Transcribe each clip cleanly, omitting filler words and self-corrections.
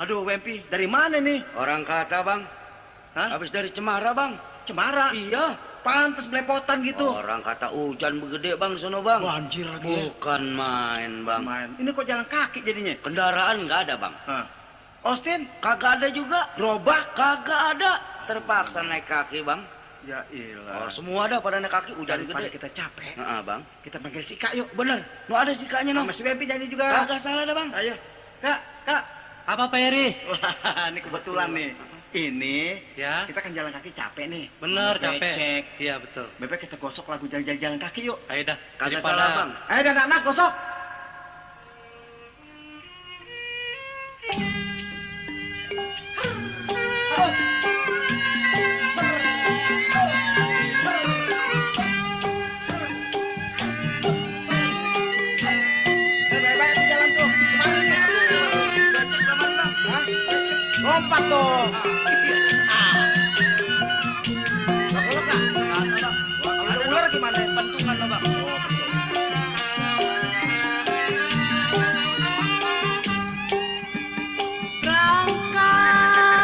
Aduh, Wempi, dari mana nih? Orang kata bang, Hah? habis dari Cemara bang. Cemara? Iya. Pantes belepotan gitu. Orang kata hujan begede bang sono bang. Banjir lagi. Bukan main bang. Main. Ini kok jalan kaki jadinya? Kendaraan nggak ada bang. Hah. Austin? Kagak ada juga. Gerobak? Kagak ada. Terpaksa naik kaki bang. Ya ilah. Oh, semua ada pada naik kaki hujan Daripada gede. kita capek, Bang. kita panggil si Kak yuk. Bener. Nu ada sikanya no. Sama si Wempi jadi juga. Kagak salah dah bang. Ayo. Kak, Kak. Apa Pak Heri? Wah, ini kebetulan nih. Ini Ya, kita kan jalan kaki capek nih. bener Becek. capek. Iya betul. Bebek kita gosok lagu jalan-jalan kaki yuk. Ayo dah. Kagak Daripada- salah bang. Ayo dan anak gosok. Lompat dong. Kalau kak, kalau ada ular gimana? Pentungan lo bang.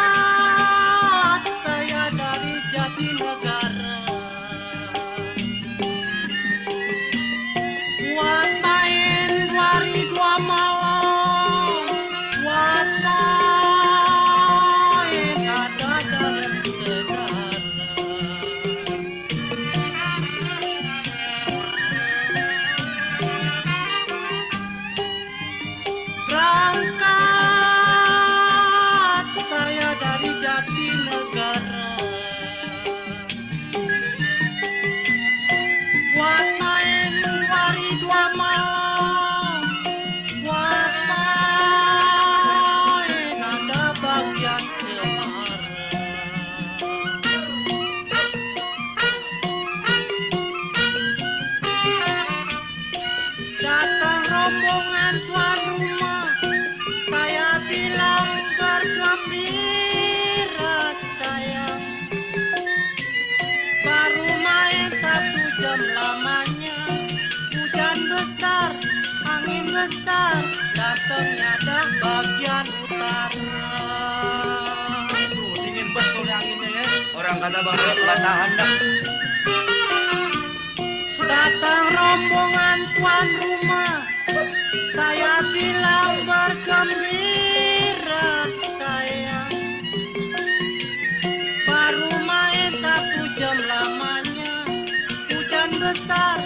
Berangkat saya dari Jatinegara, buat main 2 hari 2 malam, buat main ada dalam negara. Berangkat saya dari Jatinegara, buat main 2 hari 2 malam, buat main ada bagian Cemara. Datang rombongan tuan rumah, saya bilang bergembira sayang. Baru main 1 jam lamanya, hujan besar, angin besar, datangnya dah bagian utara. Tuh, dingin betul nih anginnya ya. Orang kata bang nggak tahan dah. Datang rombongan tuan rumah, saya bilang bergembira sayang. Baru main 1 jam lamanya, hujan besar,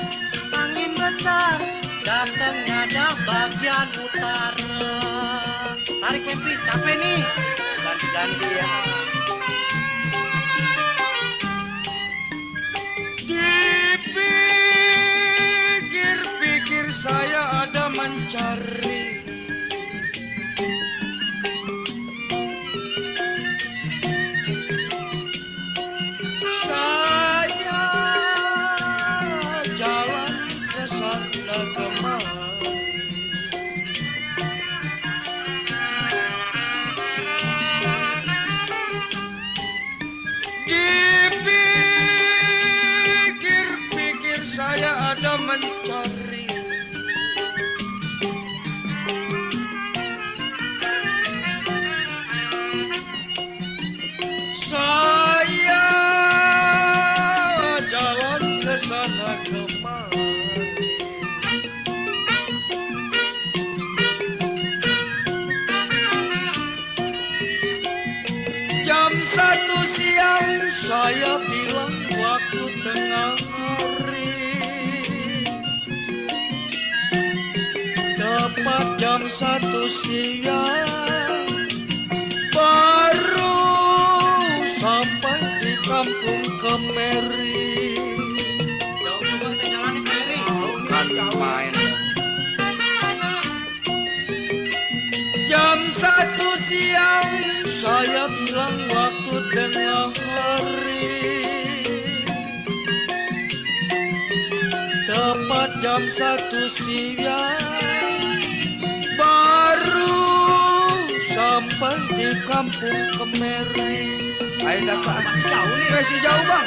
angin besar, datangnya dah bagian utara. Tarik Wempi, capek nih. Ganti-ganti ya. Dipikir-pikir saya ada mencari, saya jalan ke sana kemari. Dipikir-pikir saya ada mencari, saya jalan ke sana kemari. Jam 1 siang saya bilang waktu tengah hari. Tepat jam 1 siang baru sampai di kampung Kemeri. Jauh juga kita jalan nih Pak Heri. Bukan main. Jam 1 siang saya bilang waktu tengah hari. Tepat jam 1 siang baru sampai di kampung Kemeri. Ayo dah Kak, masih jauh nih. Masih jauh bang.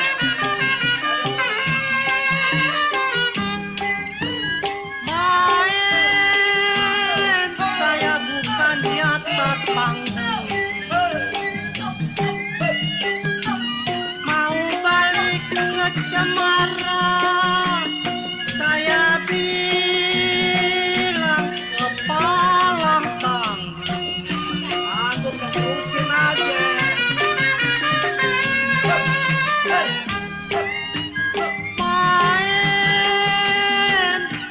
Main saya bukan dia atas panggung. Mau balik ke Cemara, saya bilang ke Palang Tanggung. Aku terusin aja. Main,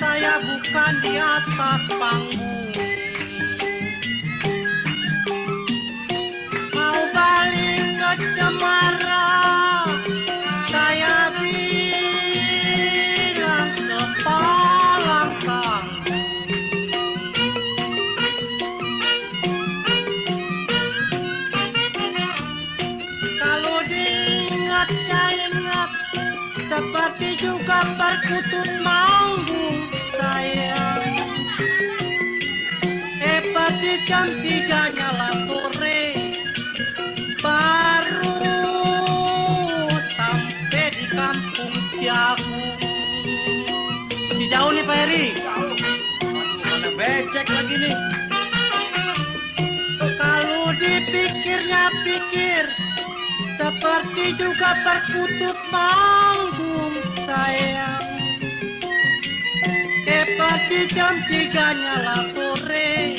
saya bukan di atas panggung. Mau balik ke Cemara, saya bilang ke Palang Tanggung. Kalau diingat, saya ingat, seperti juga perkutut manggung sayang. Pergi jam 3 nyala sore, baru sampai di kampung Ciagung. Si jauh nih Pak Heri. Aduh, mana becek lagi nih. Kalau dipikirnya pikir, seperti juga perkutut manggung sayang. Pergi jam 3 nyala sore,